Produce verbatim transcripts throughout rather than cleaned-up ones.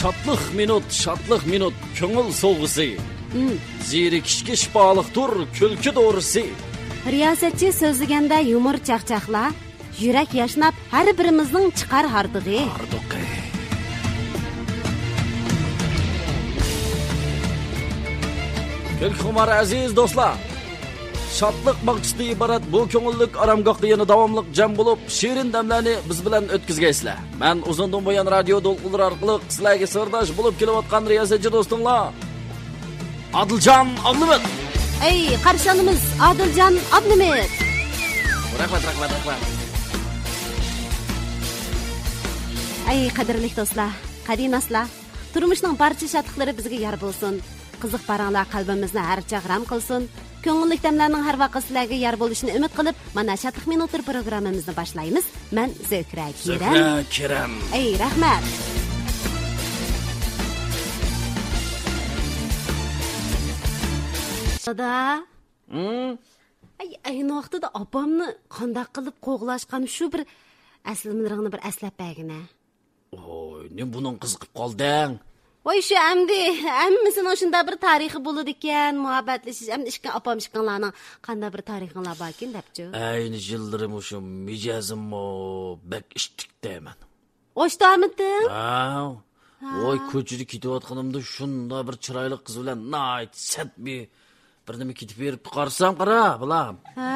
شادلىق مىنۇت، شادلىق مىنۇت، كۆڭۈل سوۋغىسى. مم. زېرىكىشكە شىپالىقتۇر كۈلكە دورىسى. رىياسەتچى سۆزلىگەندە يۇمۇر چاقچاقلار، يۈرەك ياشناپ، ھەر بىرىمىزنىڭ چىقار ھاردۇقى. ھاردۇقى. كۈلكىخۇمار ئەزىز دوستلار! شادلىق باغچىسىدىن ئىبارەت بۇ كۆڭۈللۈك ئارامگاھقا يەنە داۋاملىق جەم بولۇپ، شېرىن دەملەرنى بىز بىلەن ئۆتكۈزگەيسىلەر. مەن ئۇزۇندىن بۇيان رادىيو دولقۇنلىرى ئارقىلىق سىلەرگە سىرداش بولۇپ كېلىۋاتقان رىياسەتچى دوستۇڭلار ئادىلجان ئابلىمىت. ئەي، قارشى ئالىمىز ئادىلجان ئابلىمىت. رەھمەت، رەھمەت، رەھمەت. ئەي، قەدىرلىك دوستلار، قەدىناسلار، تۇرمۇشنىڭ بارچە شادلىقلىرى بىزگە يار بولسۇن. قىزىق پاراڭلار قەلبىمىزنى ھەر چاغ رام قىلسۇن. كۆڭۈللۈك دەملەرنىڭ ھەر ۋاقىت سىلەرگە يار بولۇشىنى ئۈمىد قىلىپ، مانا شادلىق مىنۇتلىرى پروگراممىمىزنى باشلايمىز. مەن زۆھرە كېرەم. زۆھرە كېرەم. ئەي، رەھمەت. دادا. ھىم؟ ئەي، ئەينى ۋاقتىدا ئاپامنى قانداق قىلىپ قوغلاشقان، شۇ بىر ئەسلىمىلىرىڭنى بىر ئەسلەپ بەرگىنە. ۋوي، نېمە بۇنىڭ قىزىقىپ قالدىڭ؟ ۋاي، شۇ ئەمدى ھەممىسىنىڭ شۇنداق بىر تارىخى بولىدىكەن، مۇھەببەتلىشىش، ئەمدى ئىككى ئاپام ئىككىڭلارنىڭ قانداق بىر تارىخىڭلار باركىن دەپچۇ. ئەينى يىللىرى مۇشۇ مىجەزىممۇ بەك ئىتتىك دەيمەن. ئوشتامىتىڭ؟ ھاۋ. ھا. ۋوي، كوچىدا كېتىۋاتقىنىمدا شۇنداق بىر چىرايلىق قىز بىلەن ناھايىتى سەت بىر، بىر نېمە كېتىپ بېرىپتۇ، قارىسام، قارا، بالام. ھا.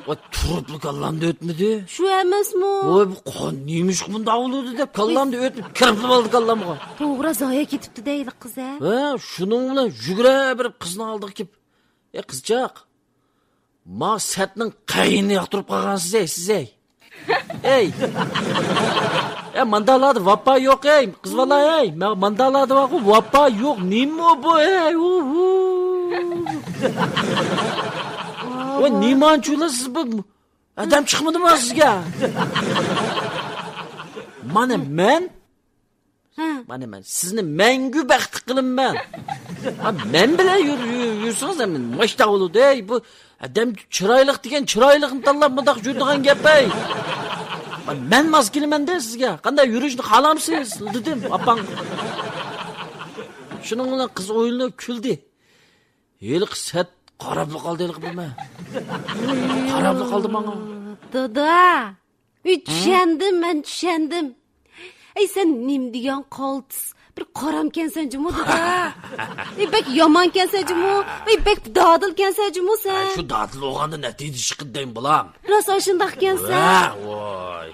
ۋوي، تۇرۇپلا كاللامدىن ئۆتمىدى. شۇ ئەمەسمۇ؟ ۋوي، بۇ قان نېمىشقا بۇنداق بولىدۇ دەپ كاللامدىن ئۆتۈپ، كىرىپلا بالدى كاللامغا. توغرا زايە كېتىپتۇ دەيلى قىز، ھە؟ ھە، شۇنىڭ بىلەن يۈگۈرە بېرىپ قىزنىڭ ئالدىغا كېلىپ، ئەي، قىزچاق، ما سەتنىڭ قەينىنى ياقتۇرۇپ قالغانسىز، ئەي، سىز، ئەي. ئەي. ئەي، مانداقلاردا ۋاپا يوق، ئەي، قىز بالا، ئەي. ما-، مانداقلاردا بارغۇ، ۋاپا يوق. نېمە بۇ، ئەي؟ ھۇ، ھۇ. ۋاي، نېمانچۇلا سىز بۇ؟ ئادەم چىقمىدىمۇ سىزگە؟ مانا مەن ھە. مانا مەن سىزنى مەڭگۈ بەختلىك قىلىمەن. ھا، مەن بىلەن يۈر-، يۈر-، يۈرسىڭىز، مەن ماشتا بولىدۇ. ئەي، بۇ ئادەم چىرايلىق دېگەن چىرايلىقنى تاللاپ مۇنداق يۈرىدىغان گەپ، ئەي. مەن ماس كېلىمەن-دە سىزگە. قانداق يۈرۈشنى خالامسىز؟ دېدىم ئاپاڭ. شۇنىڭ بىلەن قىز ئويلىنىپ كۈلدى. ھېلىقى سەت قاراپلا قالدى ھېلىقى بىلمە. قاراپلا قالدى ماڭا. دادا. ئۆي، ھە؟ چۈشەندىم، مەن چۈشەندىم. ئەي، سەن نېمە دېگەن قالتىس؟ بىر قارامكەنسەن جۇمۇ، دادا. ئەي، بەك يامانكەنسەن جۇمۇ. ئەي، بەك دادىلكەنسەن جۇمۇ سەن. ئەي، شۇ دادىل بولغاندا نەتىجە چىقىدۇ دەيمەن، بالام. راست ئاشۇنداقكەنسەن. ۋە، ۋاي.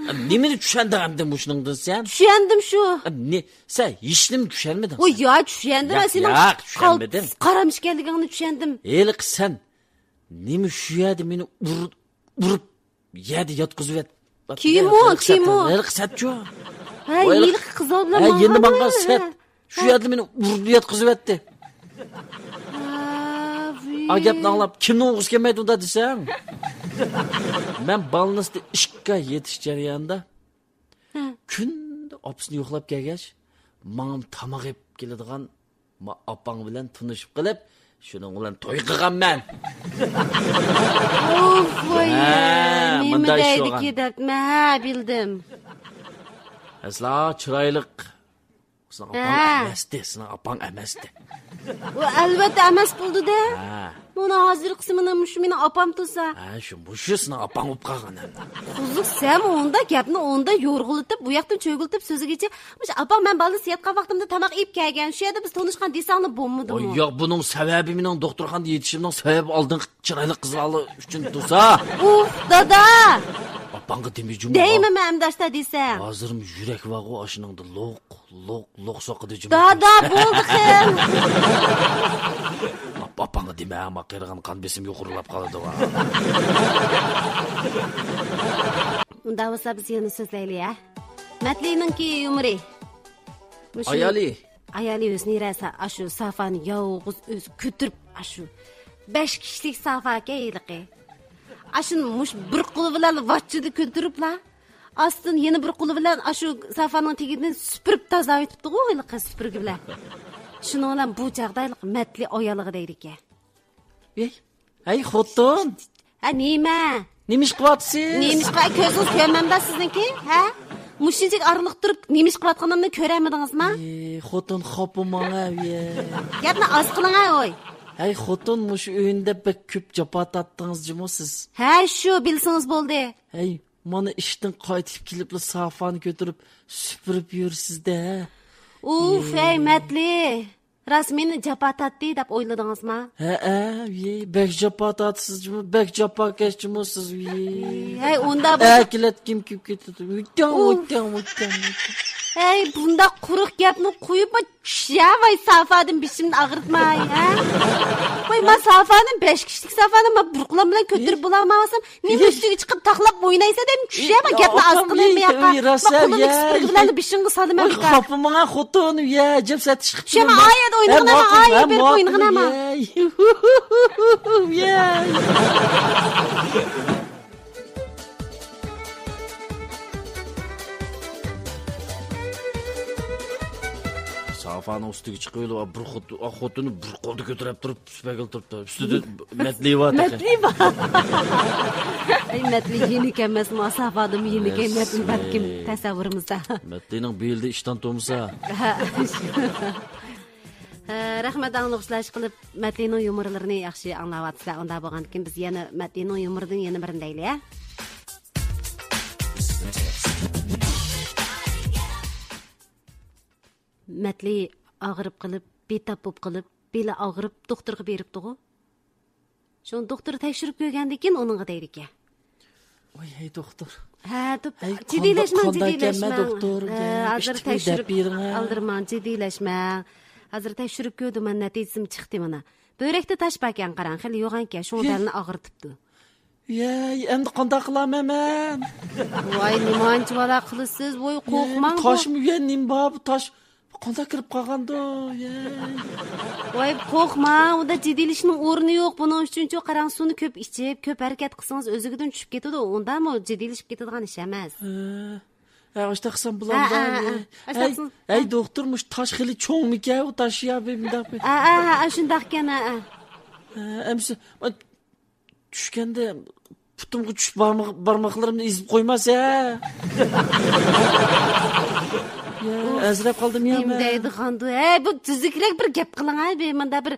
ئە، نېمىنى چۈشەندىڭ ئەمدى مۇشۇنىڭدىن سەن؟ چۈشەندىم شۇ. ئە، نې-، سەن ھېچنېمە چۈشەنمىدىڭ ۋوي، سەن. يا، چۈشەندىم، ياق، مەن سېنىڭ ياق، چۈشەنمىدىم. قالتىس قارامچى ئىكەنلىكىڭنى چۈشەندىم. ھېلىقى سەن نېمە شۇ يەردە مېنى ئۇر-، ئۇرۇپ، يەردە ياتقۇزۇۋەت-، كىمۇ، ھېلىقى سەت، كىمۇ؟ ھېلىقى سەتچۇ. ھە، ۋاي، ھېلىقى قىزلار بىلەن ھە، يېنىدا ماڭغان، ماڭغان ھە. سەت. شۇ يەردە مېنى ئۇرۇپ ياتقۇزۇۋەتتى. ھە، ۋىي. ئا گەپنى ئاڭلاپ، كىمنىڭ ئۇيقۇسى كەلمەيدۇ ئۇندا دېسەڭ. مەن بالنىستا ئىككى ئاي يېتىش جەريانىدا ھە. كۈندە ئاپىسىنى يوقلاپ كەلگەچ، ماڭىمۇ تاماق ئېلىپ كېلىدىغان ما ئاپاڭ بىلەن تونۇشۇپ قېلىپ، شۇنىڭ بىلەن توي قىلغانمەن. ئۇف، ۋاي، ھە، نېمە مۇنداق ئىش دەيدىكى بولغان. دەپمە، ھە، بىلدىم. ئەسلا چىرايلىق. سېنىڭ ئاپاڭ ھە. ئەمەستى، سېنىڭ ئاپاڭ ئەمەستى. ئۇ ئەلۋەتتە ئەمەس بولدى-دە. ھە. مانا ھازىرقىسى مانا مۇشۇ مېنىڭ ئاپام تۇرسا. ھە، شۇ، مۇشۇ سېنىڭ ئاپاڭ بولۇپ قالغان ئەمدى. قىزىق، سەن ئۇنداق گەپنى ئۇنداق يورغىلىتىپ، بۇ ياقتىن چۆگىلىتىپ سۆزلىگىچە، مۇشۇ ئاپاڭ مەن بالىدا سېيىتقان ۋاقتىمدا تاماق ئېلىپ كەلگەن، شۇ يەردە بىز تونۇشقان دېسەڭلا بولمىدىمۇ؟ ۋاي، ياق، بۇنىڭ سەۋەبى مېنىڭ دوختۇرخانىدا يېتىشىمنىڭ سەۋەبى ئالدىنقى چىرايلىق قىز بالا ئۈچۈن تۇرسا. ئۇف، دادا! ئاپاڭغا دېمە جۇمۇ. دەيمەن مەن ئەمدى ئاشتا دېسەڭ. ھازىرمۇ يۈرەك بارغۇ ئاشۇنىڭدا لوق، لوق، لوق سوقىدۇ جۇمۇ. دادا، بولدى قىل. ئاپ-، ئاپاڭغا دېمە، ئەمما قېرىغان قان بېسىم يۇقىرىلاپ قالىدۇ. ئۇنداق بولسا بىز يەنە سۆزلەيلى، ھە؟ مەتلىنىڭكى يۇمۇرى. مۇشۇ ئايالى. ئايالى ھۆسنى رەسا ئاشۇ سافانى يالغۇز ئۆزى كۆتۈرۈپ، ئاشۇ بەش كىشىلىك سافاكەن ھېلىقى. ئاشۇنى مۇشۇ بىر قولى بىلەن ۋاچچىدا كۆتۈرۈپلا، ئاستىن يەنە بىر قولى بىلەن ئاشۇ سافانىڭ تېگىدىن سۈپۈرۈپ تازاۋېتىپتىغۇ ھېلىقى سۈپۈرگە بىلەن. شۇنىڭ بىلەن بۇ چاغدا ھېلىقى مەتلى ئايالىغا دەيدىكەن. ۋەي، ھەي خوتۇن! ھە، نېمە؟ نېمە ئىش قىلىۋاتىسىز؟ نېمە ئىش قىلىۋات-، كۆزىڭىز كۆرمەمدا سىزنىڭكى؟ ھە؟ مۇشۇنچىلىك ئارىلىق تۇرۇپ نېمە ئىش قىلىۋاتقىنىمنى كۆرەلمىدىڭىزما؟ ئى، خوتۇن خاپا ماڭا، ئى. گەپنى ئاز قىلىڭ ھە، ۋوي. ھەي، خوتۇن، مۇشۇ ئۆيۈڭدە بەك كۆپ جاپا تارتتىڭىز جۇمۇ سىز. ھە، شۇ، بىلسىڭىز بولدى. ھەي، مانا ئىشتىن قايتىپ كېلىپلا سافانى كۆتۈرۈپ سۈپۈرۈپ يۈرىسىز-دە. ئۇف، ھەي، مەتلى. راست مېنى جاپا تارتتى دەپ ئويلىدىڭىزما؟ ھەئە، ۋىي، بەك جاپا تارتىسىز جۇمۇ، بەك جاپاكەش جۇمۇ سىز، ۋىي. ھەي، ئۇنداق بولسا ئەكلەتكۈم كېلىپ كېتىدۇ. ۋىتياڭ، ئۇف. ۋىتياڭ، ۋىتياڭ، ۋىتياڭ. ھەي، بۇنداق قۇرۇق گەپنى قويۇپ، ما چۈش يا، ۋاي، سافادىن بېشىمنى ئاغرىتماي، ھە؟ ۋاي، ما سافانى بەش كىشىلىك سافانى ما بىر قولۇم بىلەن كۆتۈرۈپ بولالمايۋاتسام، نېمە ئۈستىگە چىقىپ تاقلاپ ئوينايسەن دەيمەن، چۈشە، ما گەپنى ئاز قىلىڭ، ما ياققا. ما قولۇمنى سۈپۈرگە بىلەن بېشىڭغا سالىمەن. خاپىماڭا خوتۇن، يە، جەپ سەتىشىپ چۈشە، ما ئايەت ئوينىغىن، ما ئايەت بېرىپ ئوينىغىن، ما. سافانىڭ ئۈستىگە چىقىۋېلىپ، بىر خوت-، خوتۇنى بىر قولدا كۆتۈرۈپ تۇرۇپ، سۈپەگىل تۇرۇپتۇ. ئۈستىدە مەتلى بار تېخى. مەتلى بار. ئەي، مەتلى يېنىكەن ئەمەسمۇ، سافادىمۇ يېنىكەن، مەتلى بەلكىم تەسەۋۋۇرىمىزدا. مەتلىنىڭ بېلىدە ئىشتان تۇرمىسا. ھە. ھە، رەھمەت، ئاڭلىغۇچىلار، ئىشقىلىپ مەتلىنىڭ يۇمۇرلىرىنى ياخشى ئاڭلاۋاتىسىلەر. ئۇنداق بولغاندىكىن بىز يەنە مەتلىنىڭ يۇمۇرىدىن يەنە بىرنى دەيلى، ھە؟ مەتلى ئاغرىپ قېلىپ، بىتاپ بولۇپ قېلىپ، بېلى ئاغرىپ، دوختۇرغا بېرىپتىغۇ. شۇڭا دوختۇر تەكشۈرۈپ كۆرگەندىن كېيىن ئۇنىڭغا دەيدىكەن. ۋاي، ھەي، دوختۇر. ھە، دەپ، ھەي، جىددىيلەشمەڭ، قانداق، قانداق جىددىيلەشمەڭ. دوختۇر، ھە، ھازىر تەكشۈرۈپ ئالدىرىماڭ، جىددىيلەشمەڭ. ھازىر تەكشۈرۈپ كۆردۈم، مانا نەتىجىسىمۇ چىقتى مانا. بۆرەكتە تاش باركەن، قاراڭ، خېلى يوغانكەن، شۇڭا بەلنى ئاغرىتىپتۇ. يەي، ئەمدى قانداق قىلارمەن مەن؟ ۋاي، نېمانچە بالا قىلىسىز، ۋاي، قورقماڭ، بۇ تاشمۇ، يە، نېمە بار بۇ تاش؟ قانداق كىرىپ قالغاندۇ، يەي؟ ۋاي، قورقماڭ، ئۇندا جىددىيلىشىشنىڭ ئورنى يوق. بۇنىڭ ئۈچۈنچۇ، قاراڭ، سۇنى كۆپ ئىچىپ، كۆپ ھەرىكەت قىلسىڭىز ئۆزلۈكىدىن چۈشۈپ كېتىدۇ. ئۇندامۇ جىددىيلىشىپ كېتىدىغان ئىش ئەمەس. ھە، ھە، ئاشۇنداق قىلسام بولامدۇ؟ ھە، ھە، ھە. ھەي، ھەي، دوختۇر، مۇشۇ تاش خېلى چوڭمىكەن، ئۇ تاش يا، بىر مۇنداق بىر. ھە، ھە، ھە، شۇنداقكەن، ھە، ھە. ھە، ئەمسە، چۈشكەندە پۇتۇمغا چۈشۈپ بارماق-، بارماقلىرىمنى ئېزىپ قويماس ھە. يا، ئەنسىرەپ قالدىم يا مەن. نېمە دەيدىغاندۇ؟ ھەي، بۇ تۈزۈكرەك بىر گەپ قىلىڭ ھە، بىر مۇنداق بىر،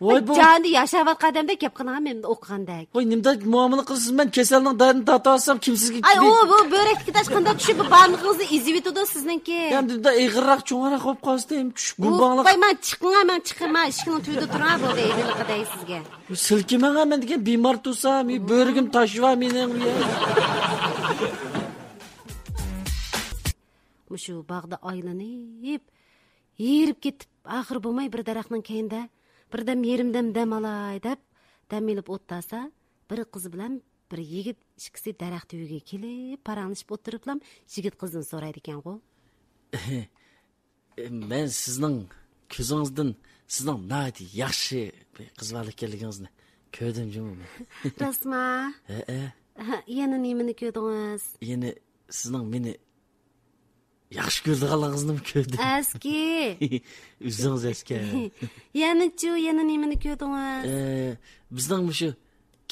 ۋاي، بىر بۇ جانىدا ياشاۋاتقان ئادەمدەك گەپ قىلىڭ ھە، مەن ئوقۇغاندەك. ۋاي، نېمىدەك مۇئامىلە قىلىسىز؟ مەن كېسەلنىڭ دەردىنى تارتىۋالسام، كىم سىزگە ئاي، ئۇ، بۇ بۆرەكتىكى تاش قانداق چۈشۈپ، بۇ بارمىقىڭىزنى ئېزىۋېتىدۇ سىزنىڭكى. يا، ئەمدى بۇنداق ئېغىرراق، چوڭراق بولۇپ قالسىتىم، چۈشۈپ گۇمباڭلىق. ۋاي، ماڭ چىقىڭ ھە، ماڭ چىقىڭ، ماڭ ئىشىكنىڭ تۈۋىدە تۇرۇڭ ھە، بولدى، ئېلىنىقى دەي سىزگە. سىلكىمەڭ ھە، مەن دېگەن بىمار تۇرسام، بۆرىكىم تاشىۋا مېنىڭ. مۇشۇ باغدا ئايلىنىپ، ھېرىپ كېتىپ، ئاخىرى بولماي بىر دەرەخنىڭ كەينىدە بىردەم يېرىم دەم دەم ئالاي دەپ، دەم ئېلىپ ئولتۇرسا، بىر قىز بىلەن بىر يىگىت ئىككىسى دەرەخ تۈۋىگە كېلىپ، پاراڭلىشىپ ئولتۇرۇپلام يىگىت قىزدىن سورايدىكەنغۇ. مەن سىزنىڭ كۆزىڭىزدىن سىزنىڭ ناھايىتى ياخشى بىر قىز بالا ئىكەنلىكىڭىزنى كۆردۈم جۇمۇ مەن. راستما؟ ھەئە. يەنە نېمىنى كۆردىڭىز؟ يەنە سىزنىڭ مېنى ياخشى كۆرىدىغانلىقىڭىزنىمۇ كۆردۈم. ئەسكى. ئۆزىڭىز ئەسكى. يەنىچۇ، يەنە نېمىنى كۆردىڭىز؟ ئە، بىزنىڭ مۇشۇ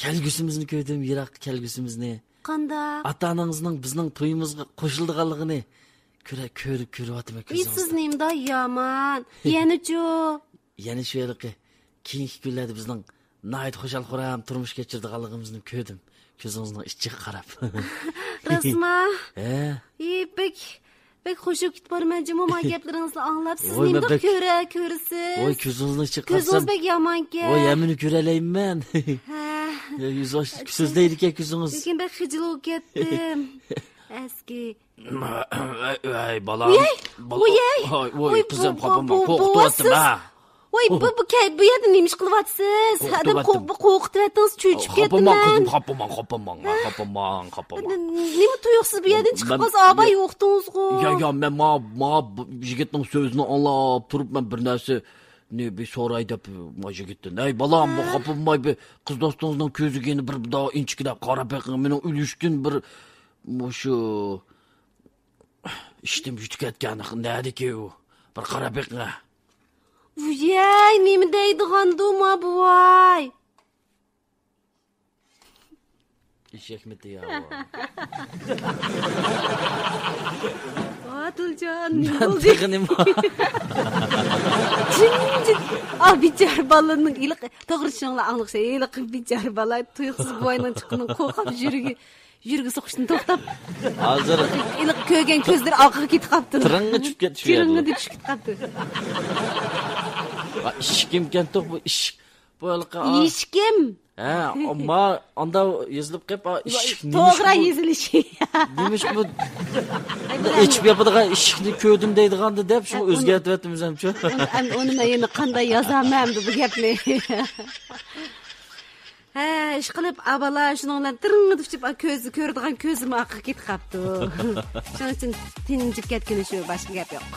كەلگۈسىمىزنى كۆردۈم، يىراق كەلگۈسىمىزنى. قانداق؟ ئاتا-ئانىڭىزنىڭ بىزنىڭ تويىمىزغا قوشۇلىدىغانلىقىنى كۆرە-، كۆرۈپ، كۆرۈۋاتىمەن كۆزىڭىزدىن. ئى، سىز نېمىدا يامان؟ يەنىچۇ؟ يەنە شۇ ھېلىقى كېيىنكى كۈنلەردە بىزنىڭ ناھايىتى خۇشال-خۇرام تۇرمۇش كەچۈرىدىغانلىقىمىزنى كۆردۈم، كۆزىڭىزنىڭ ئىچىگە قاراپ. راستما؟ ھە. ئى، بەك، بەك خۇش بولۇپ كېتىپ بارىمەن جۇمۇ، ما گەپلىرىڭىزنى ئاڭلاپ. سىز ۋاي، نېمىداق كۆرە-، كۆرىسىز؟ ۋاي، كۆزىڭىزنىڭ ئىچىگە قارىسام، كۆزىڭىز بەك يامانكەن. ۋاي، ھەممىنى كۆرەلەيمەن. ھە. يا، يۈز ئاش-، سۆزلەيدىكەن كۆزىڭىز. لېكىن بەك خىجىل بولۇپ كەتتىم. ئەسكى. ۋەي، ۋەي، بالام. ۋەي، بالا-، ۋەي، ۋەي، ۋەي، قىزىم، بۇ، خاپىماڭ، بۇ، بۇ، توختىۋەتتىم، بۇ سىز، ھە. ۋەي، بۇ، بۇ كەي-، بۇ يەردە نېمە ئىش قىلىۋاتىسىز؟ ئادەم قورقۇتۇۋەتتىم. قو-، بۇ قورقۇتۇۋەتتىڭىز، چۆچۈپ كەتتىم مەن. خاپىماڭ، قىزىم، خاپىماڭ، خاپىماڭ، خاپىماڭ. نېمە تۇيۇقسىز بۇ يەردىن چىقىپ قالسا، ئاباي يوقتىڭىزغۇ. يا، يا، مەن ما، ما بۇ يىگىتنىڭ سۆزىنى ئاڭلاپ تۇرۇپ، مەن بىر نەرسە نى بىر سوراي دەپ، ما يىگىتتىن، ھەي، بالام، بۇ خاپا بولماي، بىر قىز دوستىڭىزنىڭ كۆزىگە يەنە بىر مۇنداق ئىنچىكىدە قاراپ بېقىڭ، مېنىڭ ئۈلۈشتىن بىر مۇشۇ ئىشتىم يۈتۈپ كەتكەن، نەدىكى ئۇ؟ بىر قاراپ بېقىڭ، ھە. ۋۇيەي، نېمە دەيدىغاندۇ ما بوۋاي؟ ئېشەكمىتى يا. ئادىلجان، نېمە بولدى؟ تېخى نېمە؟ جىمجىت. ئا، بىچارە بالىنىڭ ھېلىقى، توغرا چۈشىنىڭلار، ئاڭلىغۇچە، ھېلىقى بىچارە بالا تۇيۇقسىز بوۋاينىڭ چىققىنىنى قورقۇپ، يۈرىكى، يۈرىكى سوقۇشتىن توختاپ، ھازىر ھېلىقى كۆرگەن كۆزلىرى ئارقىغا كېتىپ قاپتۇ. تىرىڭغا چۈشۈپ كەتتى شۇ يەردىلا. تىرىڭغا چۈشۈپ كەتتى. ئا، ئىشىكىمكەنتۇق بۇ ئىشىك. بۇ ھېلىقى، ئا، ھېچكىم. ھە، ما، ئاندا يېزىلىپ قېلىپ، ئا، ئىشىك نېمىشقا توغرا بۇ، يېزىلىشى. نېمىشقا بۇ، ئېچىپ ياپىدىغان ئىشىكنى كۆردۈم دەيدىغاندا دەپ، شۇ ئە، ئۇنى، ئۆزگەرتىۋەتتىم ئۆزۈمچە. ئەم-، ئەمدى ئۇنى مەن يەنە قانداق يازارمەن ئەمدى بۇ گەپنى؟ ھە، ئىشقىلىپ، ئا، بالا شۇنىڭ بىلەن تىرىڭغا چۈشۈپ، ئا، كۆز، كۆرىدىغان كۆزىمۇ ئارقىغا كېتىپ قاپتۇ. شۇنىڭ ئۈچۈن تىنجىپ كەتكىنى شۇ، باشقا گەپ يوق.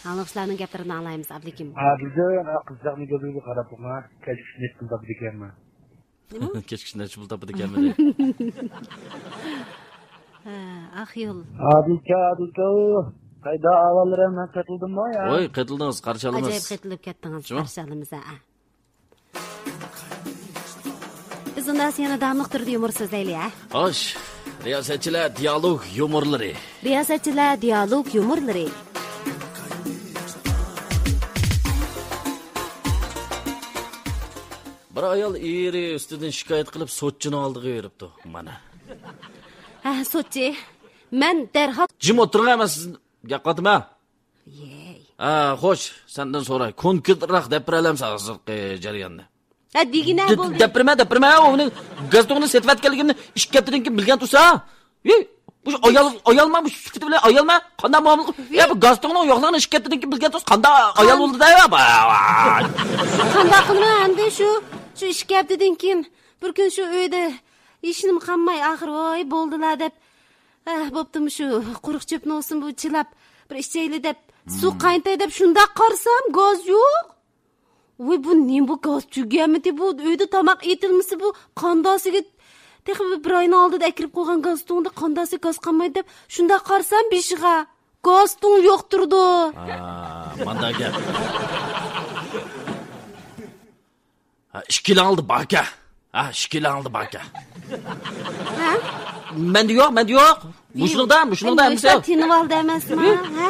ئاڭلىغۇچىلارنىڭ گەپلىرىنى ئاڭلايمىز، ئابلىكىم. ئادىلجان، ئا، قىزچاقنىڭ كۆزىگە قاراپلا، كەچكۈچە نېمە قىلىدۇ دېگەنمۇ؟ نېمە؟ كەچكىچە نەچچە پۇل تاپىدىكەنمىدى؟ ھە، ئاق يول. ئادىلكا، ئادىلكا، قايدا ئەھۋاللىرىڭ؟ مەن قېتىلدىممۇ يا؟ ۋاي، قېتىلدىڭىز، قارشى ئالىمىز. ئاجايىپ قېتىلىپ كەتتىڭىز، شۇ. قارشى ئالىمىز، ھە. بىز ئۇندا يەنە داۋاملىق تۈردە يۇمۇر سۆزلەيلى، ھە؟ خوش، رىياسەتچىلەر دىيالوگ يۇمۇرلىرى. رىياسەتچىلەر دىيالوگ يۇمۇرلىرى. بىر ئايال ئېرى ئۈستىدىن شىكايەت قىلىپ، سوتچىنىڭ ئالدىغا بېرىپتۇ. مانا. ھە، سوتچى، مەن دەرھال. جىم ئولتۇرۇڭ، مەن سىزنى گەپ قىلاتىمەن. يەي. ھە، خوش، سەندىن سوراي. كونكرېتراق دەپ بېرەلەمسەن ھازىرقى جەرياننى؟ ھە، دېگىنە دە-، بولدى. دەپ بېرىمەن، دەپ بېرىمەن. ئۇنى گازدوڭنى سېتىۋەتكەنلىكىمنى ئىككى ھەپتىدىن كېيىن بىلگەن تۇرسا. ھېي، مۇشۇ ئايال، ئايالما، مۇشۇ سۈپىتى بىلەن ئايالما؟ قانداق مۇئامىلە قىل-، يا، بۇ گازدوڭنىڭ يوقلۇقىنى ئىككى ھەپتىدىن كېيىن بىلگەن تۇرسا، قانداق ئايال بولدى دە، يا، با-، قانداق قىلىمەن ئەمدى شۇ، شۇ ئىككى ھەپتىدىن كېيىن بىر كۈن شۇ ئۆيدە ھېچنېمە قالماي، ئاخىر، ۋاي، بولدىلا دەپ، ئە، بوپتۇ، مۇشۇ قۇرۇق چۆپنى بولسۇن بۇ چىلاپ، بىر ئىچەيلى دەپ، سۇ قاينىتاي دەپ شۇنداق قارىسام، گاز يوق. ۋوي، بۇ نېمە بۇ، گاز تۈگەمتى بۇ؟ ئۆيدە تاماق ئېتىلمىسا بۇ قانداسىگە تېخى بىر ئاينىڭ ئالدىدا ئەكىرىپ قويغان گاز تۇڭدا قانداسىگە گاز قالمايدۇ دەپ شۇنداق قارىسام بېشىغا گاز تۇڭ يوق تۇرىدۇ. ھا، مانداق گەپ. ھا، ئىككىلەڭلىدە باركەن. ھا، ئىككىلەڭلىدە باركەن. ھە؟ مەندە يوق، مەندە يوق. مۇشۇنىڭدا، مۇشۇنىڭدا ھەممىسى. تىنىۋالدى ئەمەسما، ھە؟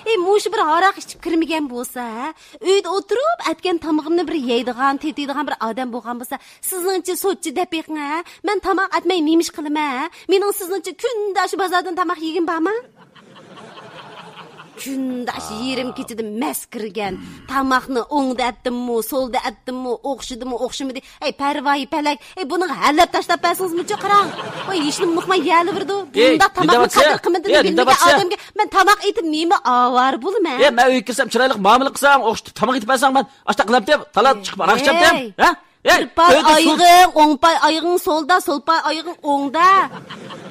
ئەي، مۇشۇ بىر ھاراق ئىچىپ كىرمىگەن بولسا، ھە؟ ئۆيدە ئولتۇرۇپ ئەتكەن تامىقىمنى بىر يەيدىغان، تېتىيدىغان بىر ئادەم بولغان بولسا، سىزنىڭچە سوتچى دەپ بېقىڭ، ھە؟ مەن تاماق ئەتمەي نېمە ئىش قىلىمەن، ھە؟ مېنىڭ سىزنىڭچە كۈندە ئاشۇ بازاردىن تاماق يېگىنىم بارمۇ؟ كۈندە ئاشۇ يېرىم كېچىدە مەس كىرگەن. تاماقنى ئوڭدا ئەتتىممۇ، سولدا ئەتتىممۇ، ئوخشىدىمۇ، ئوخشىمىدى. ئەي، پەرۋايى پەلەك. ئەي، بۇنىڭغا ھەلەپ تاشلاپ بەرسىڭىزمۇچۇ، قاراڭ. ۋاي، ھېچنېمە ئۇقماي يەلىۋېرىدۇ. ئەي، بۇنداق تاماقنى قەدىر قىممىتىنى بىلمىگەن ئادەمگە مەن تاماق ئېتىپ نېمە ئاۋارە بولىمەن؟ ئەي، مەن ئۆيگە كىرسەم چىرايلىق مۇئامىلە قىلساڭ، ئوخشىتىپ تاماق ئېتىپ بەرسەڭ، مەن ئاشتاق قىلامتىم، تالا چىقىپ ھاراق ئىچەمتىم، ھە؟ ئەي، بىر پاي ئايىغىڭ ئوڭ پاي ئايىغىڭ سولدا، سول پاي ئايىغىڭ ئوڭدا.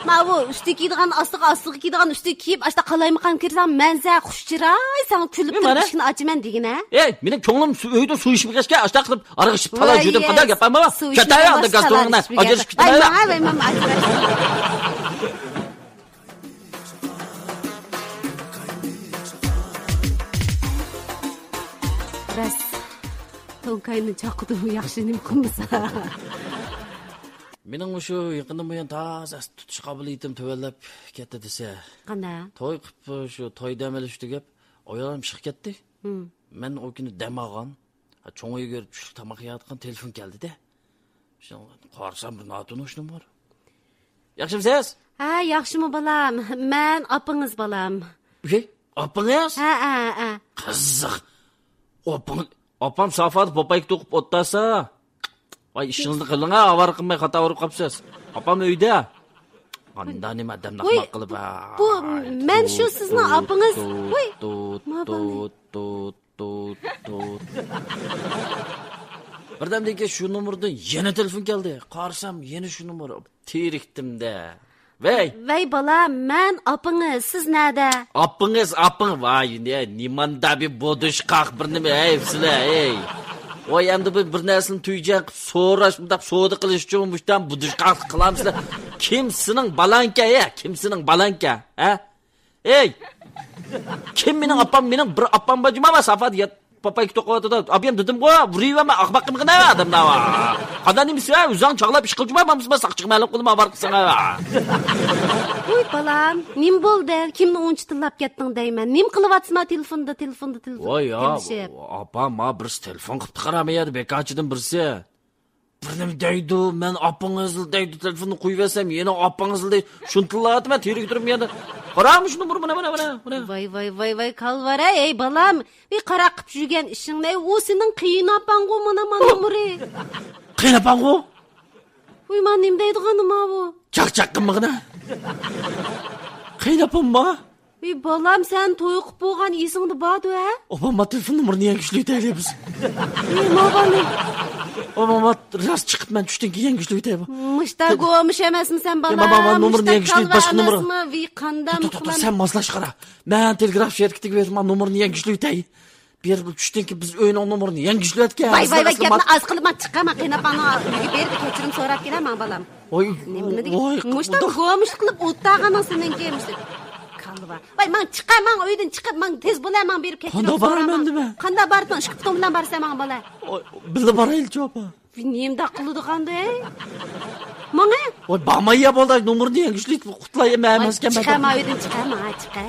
ماۋۇ ئۈستىگە كىيىدىغان ئاستىغا، ئاستىغا كىيىدىغان ئۈستىگە كىيىپ، ئاشتا قالايمىقان كىرسەڭ، مەنزە، خۇش چىراي، ساڭا كۈلۈپ تۇرۇپ ئىشىكنى ئاچىمەن دېگىنە. ئەي، مېنىڭ كۆڭلۈم سۇ، ئۆيدە سۇ ئىچىپ كەچكە، ئاشتا قىلىپ ئارىغا ئىچىپ تالا جۈدۈم قانداق گەپ بارمۇ؟ كەتەي ئاندا گاستونىڭنى ئاجرىشىپ كېتىمەن. راست. توڭكاينى چاقىدۇ، ياخشى نېمە قىلمىسا. مېنىڭ مۇشۇ يېقىندىن بۇيان تازا تۇتۇش قابىلىيىتىم تۆۋەنلەپ كەتتى دېسە. قانداق؟ توي قىلىپ، شۇ توي دەم ئېلىش تۈگەپ، ئايالىم چىقىپ كەتتى. مەن ئۇ كۈنى دەم ئالغان، چوڭ ئۆيگە چۈشلۈك تاماق يەۋاتقان، تېلېفون كەلدى-دە. شۇنىڭ قارىسام، بىر ناتونۇش نومۇر. ياخشىمۇسىز؟ ھە، ياخشىمۇ، بالام؟ مەن ئاپىڭىز، بالام. ئۇي، ئاپىڭىز؟ ھە، ھە، ھە. قىزىق. ئاپىڭ، ئاپام سافادا پوپايكا توقۇپ ئولتۇرسا. ۋاي، ئىشىڭىزنى قىلىڭ، ھە، ئاۋارە قىلماي خاتا ئۇرۇپ قاپسىز. ئاپام ئۆيدە. ئاندا نېمە ئادەمنى ئاخماق قىلىپ، ھە. بۇ مەن شۇ سىزنىڭ ئاپىڭىز. ۋاي، توت، توت، توت، توت، توت. بىردەمدىن كېيىن شۇ نومۇردىن يەنە تېلېفون كەلدى. قارىسام، يەنە شۇ نومۇر. تېرىكتىم-دە. ۋەي! ۋەي، بالا، مەن ئاپىڭىز، سىز نەدە؟ ئاپىڭىز، ئاپىڭ، ۋاي، نېمانداق بىر بودۇشقاق بىر نېمە، ھەي، سىلەر، ھەي. ۋاي، ئەمدى بىر، بىر نەرسىنى تۈيجەن قىلىپ سوراش، مۇنداق سودا قىلىش ئۈچۈن مۇشتان بودۇشقاقلىق قىلامسىلەر؟ كىم سېنىڭ بالاڭكەن، ھە؟ كىم سېنىڭ بالاڭكەن، ھە؟ ھەي! كىم مېنىڭ ئاپام؟ مېنىڭ بىر ئاپام بار، جۇما بار، سافادا يات-، پاپايكا توقۇۋاتىدۇ. ئابىيەم دېدىمغۇ، ۋۇرۇۋەرمە، ئاقماق قىلمىغىن ئادەمنى. قانداق نېمىسى، ئۆزۈڭ چاغلاپ ئىش قىلجىما، بولمىسا ساقچىغا مەلۇم قىلما، بار قىلساڭ. ۋۇي بالام، نېمە بولدى؟ كىمنى ئۇنچە تىللاپ كەتتىڭ دەيمەن. نېمە قىلىۋاتىسىما تېلېفوندا، تېلېفوندا، تېلېفون. ۋاي يا، تىللىشىپ. ئاپا، ما بىرسى تېلېفون قىپتۇ، قارا، ما يەردە بىكارچىدىن بىرسى. بىر نېمە دەيدۇ، مەن ئاپاڭىزلا دەيدۇ، تېلېفوننى قويۇۋەرسەم، يەنە ئاپاڭىزلا دەيدۇ. شۇنى تىللاۋاتىمەن، تېرىگە تۇرۇپ يەنە. قارا، مۇشۇ نومۇر، مانا، مانا، مانا، مانا. ۋاي، ۋاي، ۋاي، ۋاي، كالۋار-ئەي، ئەي بالام. ۋى قارا قىپ يۈرگەن ئىشىڭنى، ئۇ سېنىڭ قېيىنئاپاڭغۇ، مانا، مانا نومۇرى. قېيىنئاپاڭغۇ؟ ۋۇي، ما نېمە دەيدىغىنى ما بۇ؟ چاقچاق قىلمىغىنا. قېيىنئاپامما؟ ۋى بالام، سەن توي قىپ بولغان ئېسىڭدە باردۇ، ھە؟ ئاپام، ما تېلېفون نومۇرىنى يەڭگۈشلۈيتەيلى بىز. ۋى ما بالام. ئاپام، ما راست چىقىپ مەن چۈشتىن كېيىن يەڭگۈشلۈيتەي. مۇشتا گومۇش ئەمەسمۇ سەن، بالام؟ يا، ما، ما، ما نومۇرنى يەڭگۈشلۈيت، باشقا نومۇر. ۋى قانداق توختاپ، توختاپ، سەن ماسلاشقارا. مەن تېلېگراف شىركىتىگە بېرىپ، ما نومۇرنى يەڭگۈشلۈيتەي. بېرىپ چۈشتىن كېيىن بىز ئۆينىڭ نومۇرىنى يەڭگۈشلۈۋەتكەن. ۋاي، ۋاي، ۋاي، گەپنى ئاز قىلىپ، ما چىققان، ما قېيىنئاپاڭنىڭ ئۆيىگە بېرىپ كەچۈرۈم سوراپ كېلە، ماڭ بالام. ۋاي، نېمە، نېمە دېگەن؟ ۋاي، مۇشتا قانداق گومۇشلۇق قىلىپ ئولتۇرغىنىڭ سېنىڭكى، مۇشتا كالۋا. ۋاي، ماڭ چىقە، ماڭ ئۆيدىن چىقىپ، ماڭ تېز بولە، ماڭ بېرىپ كەچۈرۈم سوراپ. قانداق بارىمەن دېمە. قانداق بارىسەن؟ ئىككى پۇتۇڭ بىلەن بارىسەن، ماڭ بالا. ۋاي، بىللە بارايلىچۇ، ئاپا. نېمىداق قىلىدىغاندۇ، ھەي؟ ماڭا؟ ۋاي، بارماي يا، بولدى، نومۇرنى يەڭگۈشلۈيت، قۇتلاي، مەن ۋاي، ئەمەسكەن، چىقە، مەن. ماڭ ئۆيدىن چىقە، ماڭ چىقە.